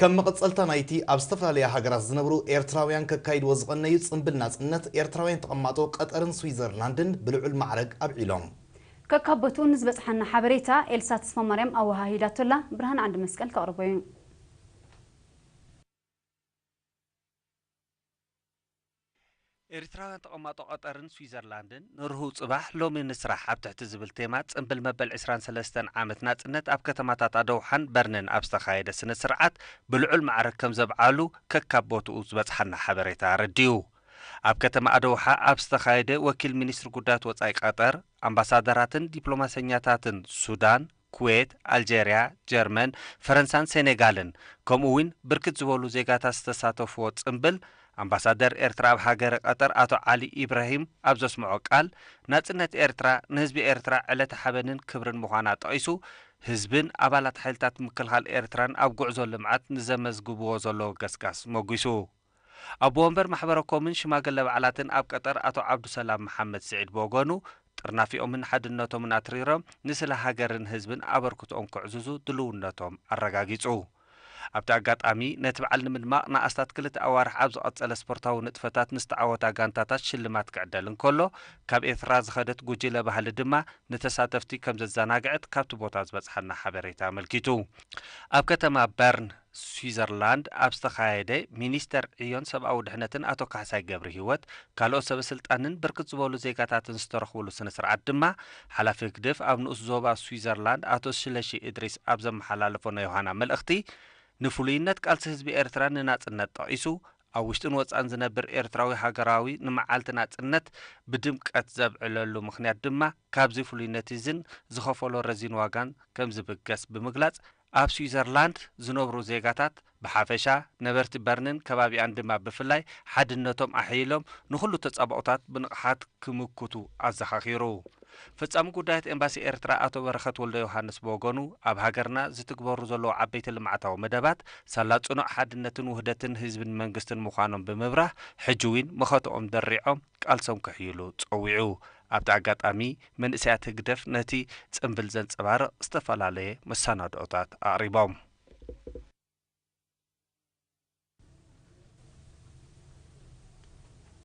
ከም መቐጸልታ ናይቲ ኣብ ዝተፈላለያ ሃገራት ዝነብሩ ኤርትራውያን ከካይድዎ ዝቐነዩ ጽምብል ናጽነት፣ ኤርትራውያን ተቐማጦ ቀጠርን ስዊዘርላንድን ብልዑል ማዕረግ ኣብዒሎም። ከካቦትኡ ንዝበጽሓና ሓበሬታ ኤልሳ ተስፋማርያም ኣወሃሂዳቶላ፣ ብርሃን ዓንዲ መስቀል ከቕርቦ እዩ። ኤርትራውያን ተቐማጦ ቀጠርን ስዊዘርላንድን ንርሁው ጽባሕ ሎሚ ንስራሕ ኣብ ትሕቲ ዝብል ቴማ ጽምብል መበል ዕስራን ሰለስተን ዓመት ናጽነት ኣብ ከተማታት ኣደውሓን በርንን ኣብ ዝተኻየደ ስነ ስርዓት ብልዑል ማዕረግ ከም ዘብዓሉ ከካብ ቦትኡ ዝበጽሓና ሓበሬታ ኣረዲኡ። ኣብ ከተማ ኣደውሓ ኣብ ዝተኻየደ ወኪል ሚኒስትሪ ጉዳያት ወጻኢ ቀጠር፣ ኣምባሳደራትን ዲፕሎማሰኛታትን ሱዳን፣ ኩዌት፣ ኣልጀርያ፣ ጀርመን፣ ፈረንሳን ሴኔጋልን ከምኡ እውን ብርክት ዝበሉ ዜጋታት ዝተሳተፍዎ ጽምብል ኣምባሳደር ኤርትራ ኣብ ሃገረ ቀጠር ኣቶ ዓሊ ኢብራሂም ኣብ ዘስምዖ ቃል፣ ናጽነት ኤርትራ ንህዝቢ ኤርትራ ዕለተ ሓበንን ክብርን ምዃና ጠቒሱ፣ ህዝብን ኣባላት ሓይልታት ምክልኻል ኤርትራን ኣብ ጉዕዞ ልምዓት ንዘመዝግብዎ ዘለዉ ገስጋስ ሞጒሱ። ኣቦ ወንበር ማሕበረ ኮምን ሽማግለ ባዕላትን ኣብ ቀጠር ኣቶ ዓብዱሰላም መሓመድ ስዒድ ብወገኑ፣ ጥርናፊኦምን ሓድነቶምን ኣትሪሮም ንስለ ሃገርን ህዝብን ኣበርክትኦም ከዕዝዙ ድልውነቶም ኣረጋጊጹ። ኣብቲ ኣጋጣሚ ነቲ በዓል ንምድማቕ ንኣስታት ክልተ ኣዋርሕ ኣብ ዝቐጸለ ስፖርታዊ ንጥፈታት ንዝተዓወታ ጋንታታት ሽልማት ክዕደል እንከሎ፣ ካብ ኤርትራ ዝኸደት ጉጅለ ባህሊ ድማ ንተሳተፍቲ ከም ዘዘናግዐት ካብቲ ቦታ ዝበጽሓና ሓበሬታ ኣመልኪቱ። ኣብ ከተማ በርን ስዊዘርላንድ ኣብ ዝተኻየደ፣ ሚኒስተር ዕዮን ሰብኣዊ ድሕነትን ኣቶ ካሕሳይ ገብረሂወት፣ ካልኦት ሰበ ስልጣንን ብርክት ዝበሉ ዜጋታትን ዝተረኽብሉ ስነ ስርዓት ድማ፣ ሓላፊ ህግደፍ ኣብ ንኡስ ዞባ ስዊዘርላንድ ኣቶ ስለሺ እድሪስ ኣብ ዘመሓላለፎ ናይ ዮሃና መልእኽቲ፣ ንፍሉይነት ቃልሲ ህዝቢ ኤርትራ ንናጽነት ጠቒሱ፣ ኣብ ውሽጥን ወጻእን ዝነብር ኤርትራዊ ሃገራዊ ንመዓልቲ ናጽነት ብድምቀት ዘብዕለሉ ምኽንያት ድማ ካብዚ ፍሉይነት እዝን ዝኸፈሎ ረዚን ዋጋን ከም ዝብገስ ብምግላጽ፣ ኣብ ስዊዘርላንድ ዝነብሩ ዜጋታት ብሓፈሻ፣ ነበርቲ በርንን ከባቢኣን ድማ ብፍላይ ሓድነቶም ኣሕይሎም ንኹሉ ተጻብኦታት ብንቕሓት ክምክቱ ኣዘኻኺሩ። ፈጻሚ ጉዳያት ኤምባሲ ኤርትራ ኣቶ በረኸት ወልደዮሃንስ ብወገኑ፣ ኣብ ሃገርና ዝትግበሩ ዘለዉ ዓበይቲ ልምዓታዊ መደባት ሳላ ጽኑዕ ሓድነትን ውህደትን ህዝብን መንግስትን ምዃኖም ብምብራህ፣ ሕጂ እውን መኸትኦም ደሪዖም ቃልሶም ከሕይሉ ጸዊዑ። ኣብቲ ኣጋጣሚ፣ መንእሰያት ህግደፍ ነቲ ጽምብል ዘንጸባርቕ ዝተፈላለየ መሰናድኦታት ኣቕሪቦም።